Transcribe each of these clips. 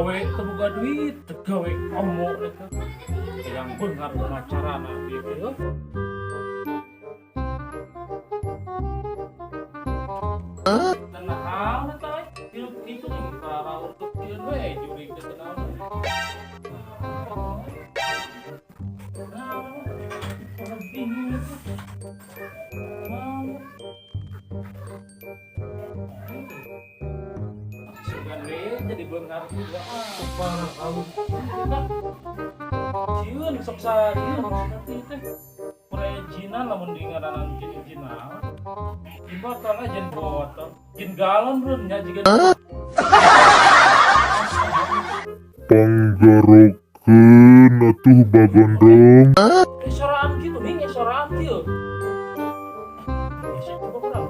Gawe teu boga duit, teu gawe komo eta. Hayang beunghar kumaha carana ieu teh heuh. Dan naon eta euy? Hirup kitu teh kararaurtuk sieun we jurig teh teu naon. Naon? Orang bingung itu. Naon? Sugan we jadi beunghar juga ah. Parah kamu. Sieun sok sarieun hati teh. Jinan lamun di ngaranan jin jin naon. Jin botol lah jin botol. Jin galon bro nya jiga Panggarokeun atuh bagondrong. Eh soraan kitu ning, eh soraan kieu. Gesek coba kurang.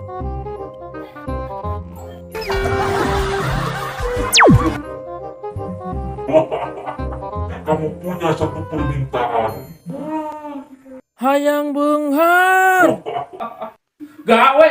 Kamu punya satu permintaan. Hayang beunghar. Gawe.